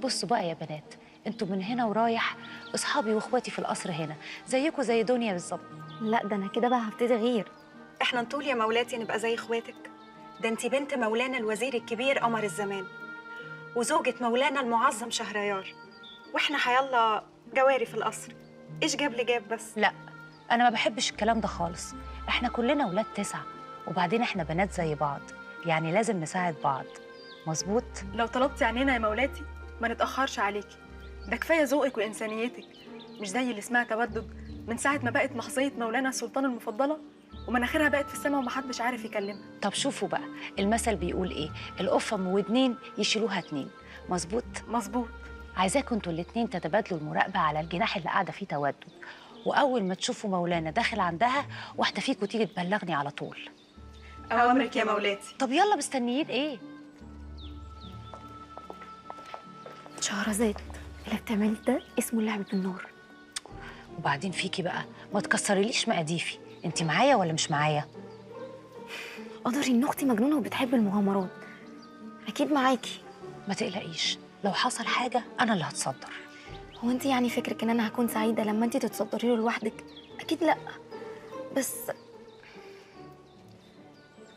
بصوا بقى يا بنات، انتوا من هنا ورايح اصحابي واخواتي في القصر هنا، زيكوا زي دنيا بالظبط. لا ده انا كده بقى هبتدي غير. احنا نطول يا مولاتي نبقى زي اخواتك؟ ده انتي بنت مولانا الوزير الكبير قمر الزمان، وزوجة مولانا المعظم شهريار، واحنا حيالله جواري في القصر. ايش جاب لي جاب بس؟ لا انا ما بحبش الكلام ده خالص، احنا كلنا ولاد 9، وبعدين احنا بنات زي بعض، يعني لازم نساعد بعض. مظبوط؟ لو طلبتي عنينا يا مولاتي ما نتأخرش عليكي، ده كفاية ذوقك وانسانيتك، مش زي اللي اسمها تودد من ساعة ما بقت محظيه مولانا السلطان المفضلة ومناخيرها بقت في السما ومحدش عارف يكلمها. طب شوفوا بقى المثل بيقول ايه، القفه من ودنين يشيلوها 2. مظبوط؟ مظبوط. عايزاكم انتوا الاثنين تتبادلوا المراقبة على الجناح اللي قاعدة فيه تودد، واول ما تشوفوا مولانا داخل عندها واحدة فيكم تيجي تبلغني على طول. اوامرك يا مولاتي. طب يلا مستنيين ايه؟ شهرزاد اللي بتعملي ده اسمه اللعب بالنار. وبعدين فيكي بقى ما تكسريليش مقاديفي، انت معايا ولا مش معايا؟ قدري ان اختي مجنونة وبتحب المغامرات، اكيد معاكي. ما تقلقيش، لو حصل حاجة انا اللي هتصدر. هو انت يعني فكرك ان انا هكون سعيدة لما انت تتصدري له لوحدك؟ اكيد لا، بس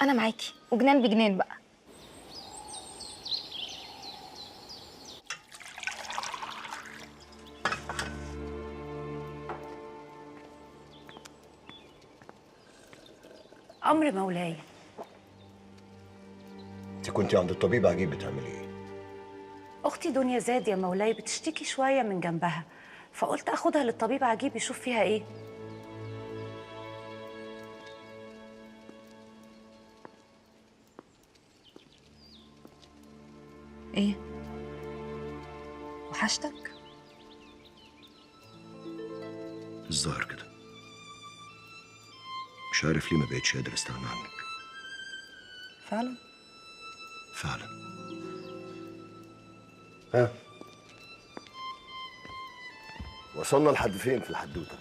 انا معاكي وجنان بجنان بقى. امر مولاي. انت كنتي عند الطبيب عجيب بتعملي ايه؟ اختي دنيا زاد يا مولاي بتشتكي شوية من جنبها، فقلت اخدها للطبيب عجيب يشوف فيها ايه. ايه؟ وحشتك؟ الظاهر كده. مش عارف ليه ما بقتش قادر استغنى عنك. فعلا؟ فعلا. ها؟ وصلنا لحد فين في الحدوتة؟